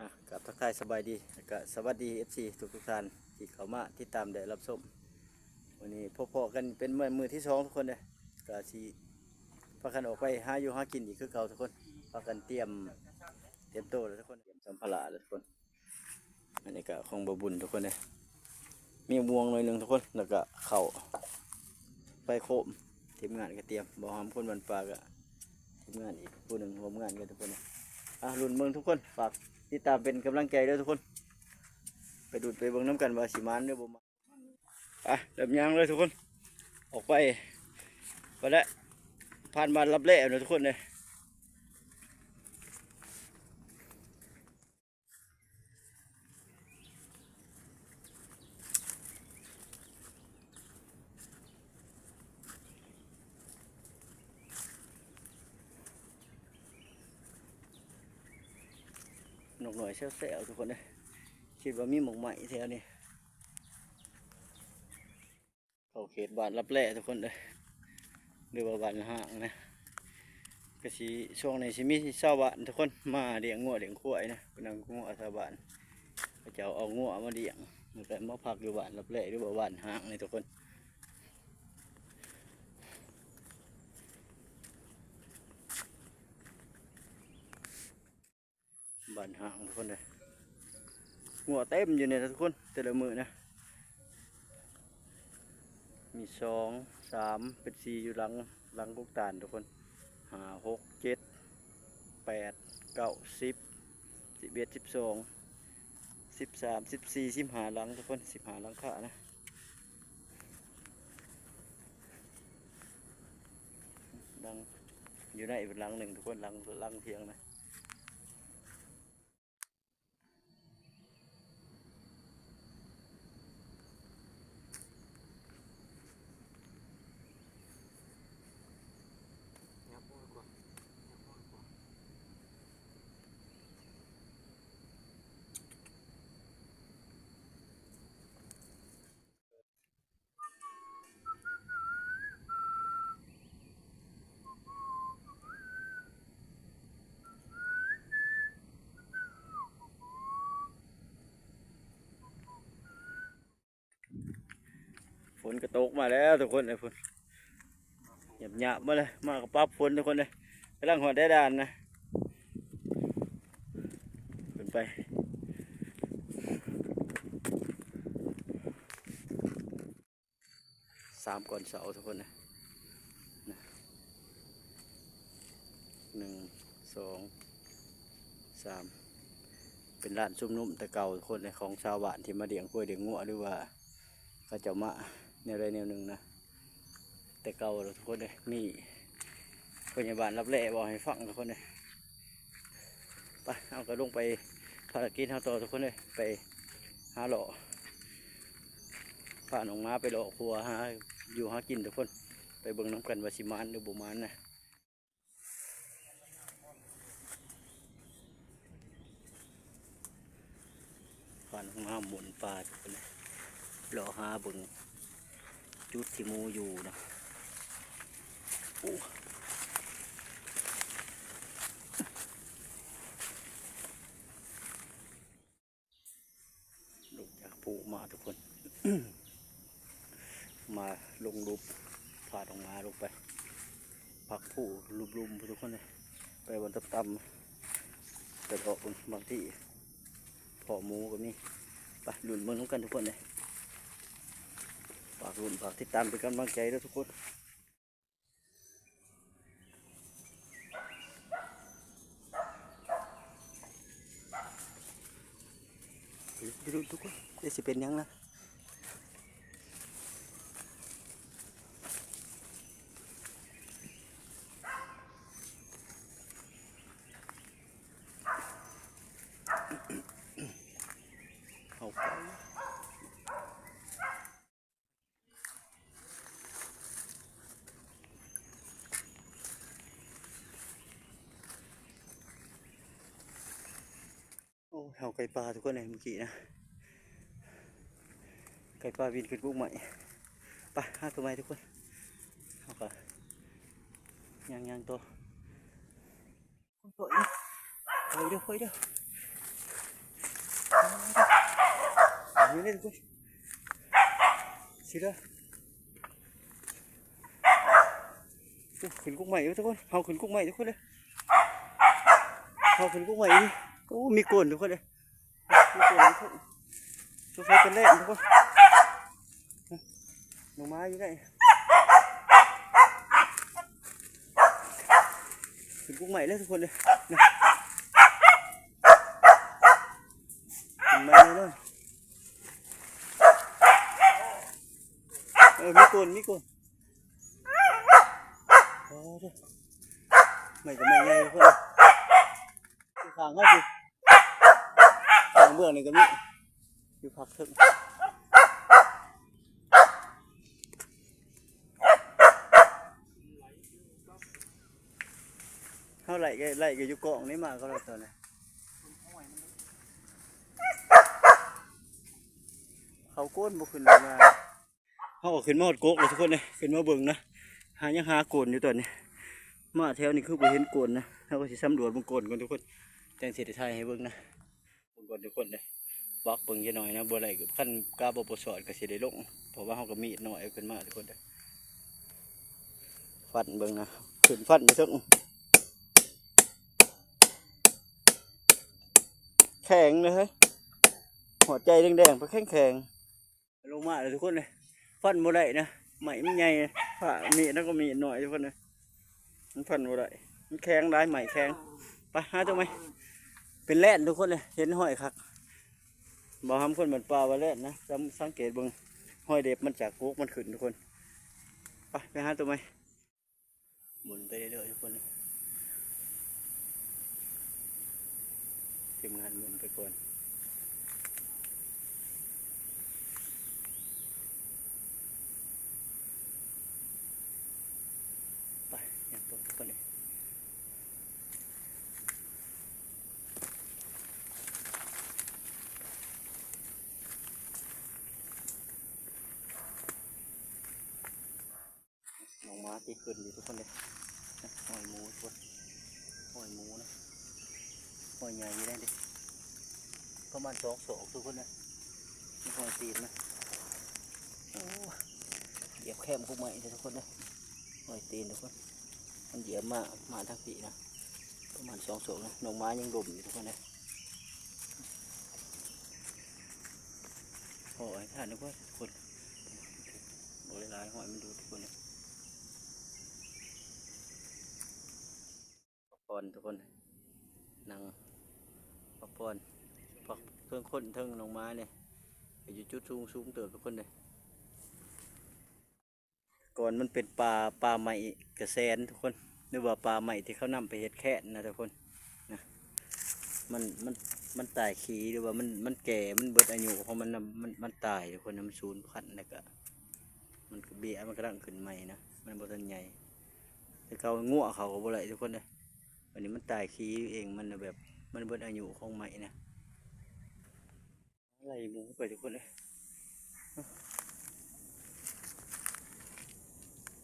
ອ່ະ ກາບທັກທາຍສະບາຍດີ ແລະກະສະຫວັດດີ ເອັຟຊີ ທຸກໆທ່ານທີ່ເຂົ້າມາຕິດຕາມ ແລະ ຮັບຊົມ. ມື້ນີ້ພົບພໍ້ກັນເປັນມື້ ມື້ທີສອງ ທຸກຄົນເດີ. ກະຊິພາກັນອອກໄປຫາຢູ່ຫາກິນອີກຄືເກົ່າທຸກຄົນ. ພາກັນຕຽມ ຕຽມໂຕແລ້ວທຸກຄົນ ຕຽມສຳພາລະແລ້ວທຸກຄົນ. ອັນນີ້ກະຂອງບ່າວບຸນທຸກຄົນເດີ. ມີໝ່ວງໜ້ອຍໜຶ່ງທຸກຄົນ ແລ້ວກະເຂົ້າໄປໂຄມ. ທີມງານກະຕຽມ ບ່າວຫຳຄົນບ້ານປ່າກະ ທີມງານອີກຜູ້ໜຶ່ງຮ່ວມງານກັນທຸກຄົນ. ອ່ະ ລຸ້ນເບິ່ງທຸກຄົນ ຝາກຕິດຕາມເປັນກຳລັງໃຈເດີທຸກຄົນ. ໄປລຸ້ນໄປເບິ່ງນຳກັນວ່າຊິໝານຫຼືບໍ່ໝານ. ໄປ ເລີ່ມຍ່າງເລີຍທຸກຄົນ ອອກໄປ ໄປແລ້ວ ຜ່ານບ້ານລັບແລ້ເນາະທຸກຄົນເດີ. ນົກນ້ອຍແຊວໆ ທຸກຄົນເດີ. ຄິດວ່າມີໝາກໄມ້ແຖວນີ້. ເຂົ້າເຂດບ້ານລັບແລ້ທຸກຄົນເດີ ຫຼືວ່າບ້ານຫ້າງນະ. ກະຊິ ຊ່ວງນີ້ຊິມີຊາວບ້ານທຸກຄົນມາລ້ຽງງົວລ້ຽງຄວາຍນະ ໄປນຳງົວຊາວບ້ານ ເຂົາເຈົ້າເອົາງົວມາລ້ຽງ ແລ້ວກະມາພັກຢູ່ບ້ານລັບແລ້ ຫຼືວ່າບ້ານຫ້າງນີ້ທຸກຄົນ. ບ້ານຫ້າງທຸກຄົນເດີ ງົວເຕັມຢູ່ນີ້ນະທຸກຄົນ ແຕ່ລະມື້ນະ. ມີສອງ ສາມ ເປັນສີ່ ຢູ່ຫຼັງ ຫຼັງກົກຕານທຸກຄົນ. ຫ້າ ຫົກ ເຈັດ ແປດ ເກົ້າ ສິບ ສິບເອັດ ສິບສອງ ສິບສາມ ສິບສີ່ ສິບຫ້າ ຫຼັງທຸກຄົນ ສິບຫ້າ ຫຼັງຄານະ. ຫຼັງ ຢູ່ໃນອີກຫຼັງໜຶ່ງທຸກຄົນ ຫຼັງ ຫຼັງຖຽງນະ. ຝົນກະຕົກມາແລ້ວທຸກຄົນເອີຍ ຝົນຫຍາບໆມາເລີຍ ມາກະປັບຝົນທຸກຄົນເອີຍ. ກຳລັງຮອດແດດດ່ານນະ ຂຶ້ນໄປ ສາມກ້ອນເສົາທຸກຄົນເອີຍ ນະ ໜຶ່ງ ສອງ ສາມ ເປັນລານຊຸມນຸມແຕ່ເກົ່າທຸກຄົນເອີຍ ຂອງຊາວບ້ານທີ່ມາລ້ຽງຄວາຍລ້ຽງງົວ ຫຼືວ່າເຂົາເຈົ້າມາແນວໃດແນວໜຶ່ງນະ ແຕ່ເກົ່າທຸກຄົນເອີຍ. ມີພະຍາບານລັບແລ້ເວົ້າໃຫ້ຟັງທຸກຄົນເອີຍ. ໄປ ເຮົາກະລົງໄປພາລະກິດເຮົາຕໍ່ທຸກຄົນເອີຍ ໄປຫາເລາະ ພານ້ອງໝາໄປເລາະຂົວຫາຢູ່ຫາກິນທຸກຄົນ ໄປເບິ່ງນຳກັນວ່າຊິໝານຫຼືບໍ່ໝານນະ. ພານ້ອງໝາໝູນປ່າທຸກຄົນເອີຍ ເລາະຫາເບິ່ງຈຸດທີ່ໝູຢູ່ນະ. ໂອ້ ລົງຈາກພູມາທຸກຄົນ ມາລົງຫຼຸບ ພານ້ອງໝາລົງໄປ ພັກພູລຸ່ມໆ ທຸກຄົນເອີຍ ໄປບ່ອນຕ່ຳໆ ໄປເລາະເບິ່ງ ບາງທີພໍ້ໝູກະມີ. ໄປ ລຸ້ນເບິ່ງນຳກັນທຸກຄົນເອີຍ ຝາກລຸ້ນ ຝາກຕິດຕາມເປັນກຳລັງໃຈເດີທຸກຄົນ. ໄປລຸ້ນທຸກຄົນ ເອີ ຊິເປັນຫຍັງນະ. ເຂົ້າໄປ. ໂອ້ ເຮົາໄກ່ປ່າທຸກຄົນເອີຍ ມື້ກີ້ນະ ໄກ່ປ່າບິນຂຶ້ນກົກໄມ້. ໄປ ຫາໂຕໃໝ່ທຸກຄົນ ເຮົາກະຍ່າງໆຕໍ່. ຄ່ອຍເດີ ຄ່ອຍເດີ. ນີ້ເດ້ທຸກຄົນ ຊິເດີ ໂອ້ ຂຶ້ນກົກໃໝ່ເດ້ທຸກຄົນ ເຮົາຂຶ້ນກົກໃໝ່ທຸກຄົນເດີ ເຮົາຂຶ້ນກົກໃໝ່ອີ່ຫຼີ ໂອ້ ມີກົນທຸກຄົນເດີ ມີກົນທຸກຄົນ ສົງໄສເປັນແລນທຸກຄົນ ນ້ອງໝາຢູ່ໃນ ຂຶ້ນກົກໃໝ່ແລ້ວທຸກຄົນເດີ ຂຶ້ນໃໝ່ແນ່ນອນ ເອີ ມີກົນ ມີກົນ ໂອ້ ໄມ້ກໍໄມ້ໃຫຍ່ທຸກຄົນ ຢູ່ຂ້າງເຮົາຊິ ຂ້າງເບື້ອງນີ້ກໍມີ ຢູ່ພາກເທິງ ເຮົາໄລ່ກໍ ໄລ່ກໍຢູ່ກ້ອງນີ້ມາກໍແລ້ວຕອນນີ້ ເຂົາໂກນບໍ່ຂຶ້ນມາ ເຮົາກໍຂຶ້ນມາຮອດກົກແລ້ວທຸກຄົນເດ້ ຂຶ້ນມາເບິ່ງນະ ຫາ ຍັງຫາກົນຢູ່ຕອນນີ້ ມາແຖວນີ້ຄືບໍ່ເຫັນກົນນະ ເຮົາກໍຊິສຳຫຼວດເບິ່ງກົນກ່ອນທຸກຄົນ ຈັ່ງຊິໄດ້ຖ່າຍໃຫ້ເບິ່ງນະ ເບິ່ງກ່ອນທຸກຄົນເດ້ ວັກເບິ່ງຈັກໜ້ອຍນະ ບໍ່ໄດ້ ຄັນກາບໍ່ປະສອດກໍຊິໄດ້ລົງ ເພາະວ່າເຮົາກໍມີດນ້ອຍເອົາຂຶ້ນມາທຸກຄົນເດ້ ຟັນເບິ່ງນະ ຂຶ້ນຟັນຢູ່ເທິງ ແຂງເດ້ເຮີ້ຍ ຫົວໃຈແດງໆ ແຂງໆ ລົງມາແລ້ວທຸກຄົນເອີຍ ຟັນບໍ່ໄດ້ນະ ໄມ້ມັນໃຫຍ່ ພາມີດນະກໍມີດນ້ອຍທຸກຄົນເອີຍ ມັນຟັນບໍ່ໄດ້ ມັນແຂງຫຼາຍ ໄມ້ແຂງ ໄປຫາຕົວໃໝ່ ເປັນແລນທຸກຄົນເອີຍ ເຫັນຮອຍຄັກ ບ່າວຫຳຄົນບ້ານປ່າວ່າແລນນະ ສັງ ສັງເກດເບິ່ງຮອຍເລັບມັນຈາກກົກມັນຂຶ້ນທຸກຄົນ ໄປ ໄປຫາຕົວໃໝ່. ໝູນໄປເລື້ອຍໆທຸກຄົນ ທີມງານໝູນໄປກ່ອນ ໄປ ຍ່າງຕໍ່ທຸກຄົນເອີຍ ນ້ອງໝາຕິຂຶ້ນຢູ່ທຸກຄົນເດ້ ຮອຍໝູທຸກຄົນ ຮອຍໝູນະ ຮອຍໃຫຍ່ຢູ່ໄດ໋ເດ້ ປະມານສອງສອກທຸກຄົນເດ້ ຮອຍຕີນນະ ໂອ້ ຢຽບແຄມກົກໄມ້ເດ້ທຸກຄົນເດ້ ຮອຍຕີນທຸກຄົນ ມັນຢຽບມາ ມາທາງພີ້ນະ ປະມານສອງສອກນະ ນ້ອງໝາຍັງດົມຢູ່ທຸກຄົນເດ້ ໂອ້ຍ ທ່ານທຸກຄົນ ບໍ່ຫຼາຍໆ ຮອຍມັນດູດທຸກຄົນເດ້ ພັກຜ່ອນທຸກຄົນ ນັ່ງພັກຜ່ອນ ພັກເທິງຄົນເທິງນ້ອງໝານີ້ ຢູ່ຈຸດສູງໆເຕີບທຸກຄົນເດ້. ກ່ອນມັນເປັນປ່າ ປ່າໄມ້ກະແສນທຸກຄົນ ຫຼືວ່າປ່າໄມ້ທີ່ເຂົານຳໄປເຮັດແຄນນະທຸກຄົນນະ ມັນ ມັນ ມັນຕາຍຄີ ຫຼືວ່າມັນ ມັນແກ່ ມັນເບິດອາຍຸຂອງມັນນະ ມັນ ມັນຕາຍທຸກຄົນນະ ມັນສູນພັນ ແລ້ວກະມັນກະເບ້ຍ ມັນກຳລັງຂຶ້ນໃໝ່ນະ ມັນບໍ່ທັນໃຫຍ່ ແຕ່ເກົ່າງົວເຂົ້າກໍບໍ່ໄດ້ທຸກຄົນເອີຍ ບັດນີ້ມັນຕາຍຄີເອງ ມັນນະແບບ ມັນເບິດອາຍຸຂອງໄມ້ນະ. ໄລ່ໝູໄປທຸກຄົນເອີຍ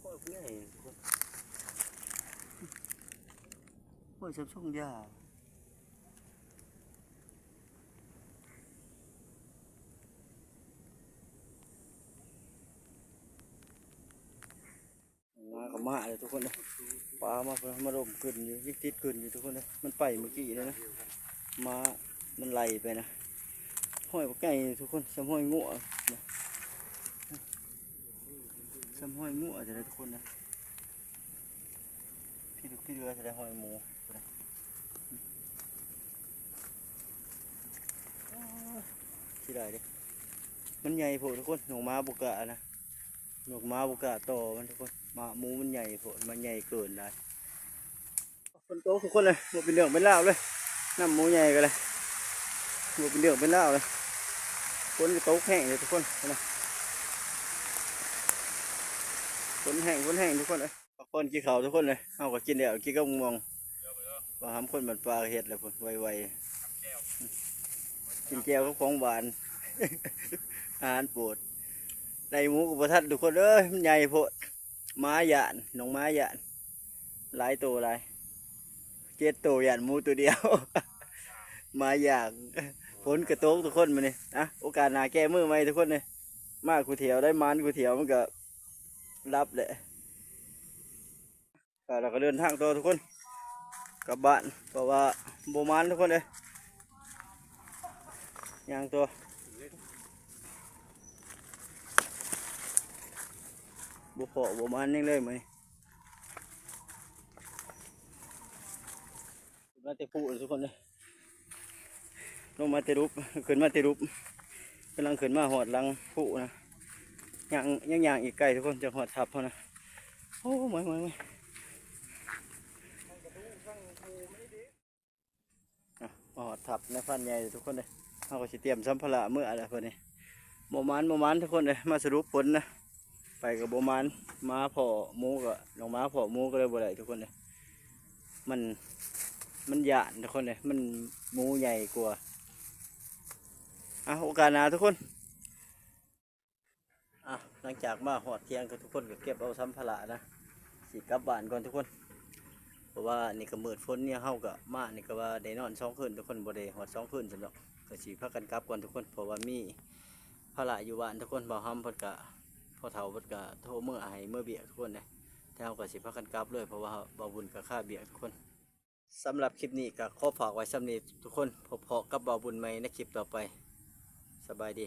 ໂອ້ຍ ໃຫຍ່ທຸກຄົນ ໂອ້ຍ ສ່ຳຊົງຢາ ມາກໍມາເລີຍທຸກຄົນເອີຍ ປາມາ ມາລົມຂຶ້ນຢູ່ ຍັງຕິດຂຶ້ນຢູ່ທຸກຄົນເອີຍ ມັນໄປມື້ກີ້ນີ້ນະ ມາ ມັນໄລ່ໄປນະ ຮອຍບັກໃຫຍ່ທຸກຄົນ ສ່ຳຮອຍງົວນະ ສ່ຳຮອຍງົວແທ້ທຸກຄົນນະ ພິລຶກພິເຫຼືອແທ້ ຮອຍໝູ ຊິໄດ້ເດ້ ມັນໃຫຍ່ໂພດທຸກຄົນ ນ້ອງໝາບໍ່ກ້ານະ ນ້ອງໝາບໍ່ກ້າຕໍ່ມັນທຸກຄົນ ໝາ ໝູມັນໃຫຍ່ໂພດ ມັນໃຫຍ່ເກີນໄດ໋ ຝົນຕົກທຸກຄົນເອີຍ ບໍ່ເປັນເລື່ອງເປັນລາວເລີຍ ນ້ຳໝູໃຫຍ່ກໍໄດ້ ບໍ່ເປັນເລື່ອງເປັນລາວເລີຍ ຝົນກໍຕົກແຮງເລີຍທຸກຄົນ ຝົນແຮງ ຝົນແຮງທຸກຄົນເອີຍ. ພັກຜ່ອນກິນເຂົ້າທຸກຄົນເອີຍ ເຮົາກໍກິນແລ້ວ ກິນກັບໝາກມ່ວງ ບ່າວຫຳຄົນບ້ານປ່າເຮັດແລ້ວພຸ້ນ ໄວໆ ກິນແຈ່ວກັບຂອງຫວານ ອາຫານໂປດ ໄລ່ໝູກໍບໍ່ທັນທຸກຄົນເອີຍ ມັນໃຫຍ່ໂພດ ໝາຢ້ານ ນ້ອງໝາຢ້ານ ຫຼາຍໂຕຫຼາຍ ເຈັດໂຕ ຢ້ານໝູໂຕດຽວ ໝາຢ້ານ ຝົນກະຕົກທຸກຄົນມື້ນີ້. ອ່ະ ໂອກາດໜ້າແກ້ມືໃໝ່ທຸກຄົນເອີຍ. ມາຄູ່ຖຽວໄດ້ ມານຄູ່ຖຽວມັນກະຫຼັບແຫຼະ. ອ່າ ແລ້ວກໍເດີນທາງຕໍ່ທຸກຄົນ ກັບບ້ານ ເພາະວ່າບໍ່ມານທຸກຄົນເອີຍ. ຍ່າງຕໍ່ ບໍ່ພໍ້ບໍ່ມານຫຍັງເລີຍມື້ນີ້. ຂຶ້ນມາແຕ່ພູທຸກຄົນເອີຍ ລົງມາແຕ່ລຸ່ມ ຂຶ້ນມາແຕ່ລຸ່ມ ກຳລັງຂຶ້ນມາຮອດຫຼັງພູນະ. ຍ່າງ ຍັງຍ່າງອີກໄກທຸກຄົນ ຈະຮອດຖ້ຳເຮົານະ. ໂອ້ ເມື່ອຍ ເມື່ອຍ ເມື່ອຍ. ອ່ະ ມາຮອດຖ້ຳນາຍພານໃຫຍ່ທຸກຄົນເອີຍ. ເຮົາກໍຊິຕຽມສຳພາລະເມືອແລ້ວບັດນີ້. ບໍ່ໝານ ບໍ່ໝານທຸກຄົນເອີຍ. ມາສະຫຼຸບຜົນນະ ໄປກໍບໍ່ໝານ. ໝາພໍ້ໝູກໍ ນ້ອງໝາພໍ້ໝູກໍເລີຍບໍ່ໄດ້ທຸກຄົນເອີຍ. ມັນ ມັນຢ້ານທຸກຄົນເອີຍ ມັນ ໝູໃຫຍ່ກວ່າ. ອ່ະ ໂອກາດໜ້າທຸກຄົນ. ອ່ະ ຫຼັງຈາກມາຮອດທ່ຽງກໍທຸກຄົນກໍເກັບເອົາສຳພາລະນະ ຊິກັບບ້ານກ່ອນທຸກຄົນ ເພາະວ່ານີ້ກໍມືດຝົນນີ້ ເຮົາກໍມານີ້ກໍວ່າໄດ້ນອນສອງຄືນທຸກຄົນ ບໍ່ໄດ້ຮອດສອງຄືນຊ້ຳດອກ. ກໍຊິພາກັນກັບກ່ອນທຸກຄົນ ເພາະວ່າມີພາລະຢູ່ບ້ານທຸກຄົນ. ບ່າວຮຳເພິ່ນກະ ພໍ່ເຖົ້າເພິ່ນກະໂທເມືອໃຫ້ເມືອວຽກທຸກຄົນເດ້ ແຕ່ເຮົາກໍຊິພາກັນກັບເລີຍ ເພາະວ່າບ່າວບຸນກະຄາວຽກທຸກຄົນ. ສຳລັບຄລິບນີ້ກໍຂໍຝາກໄວ້ສ່ຳນີ້ທຸກຄົນ ພົບພໍ້ກັບບ່າວບຸນໃໝ່ໃນຄລິບຕໍ່ໄປ. ສະບາຍດີ.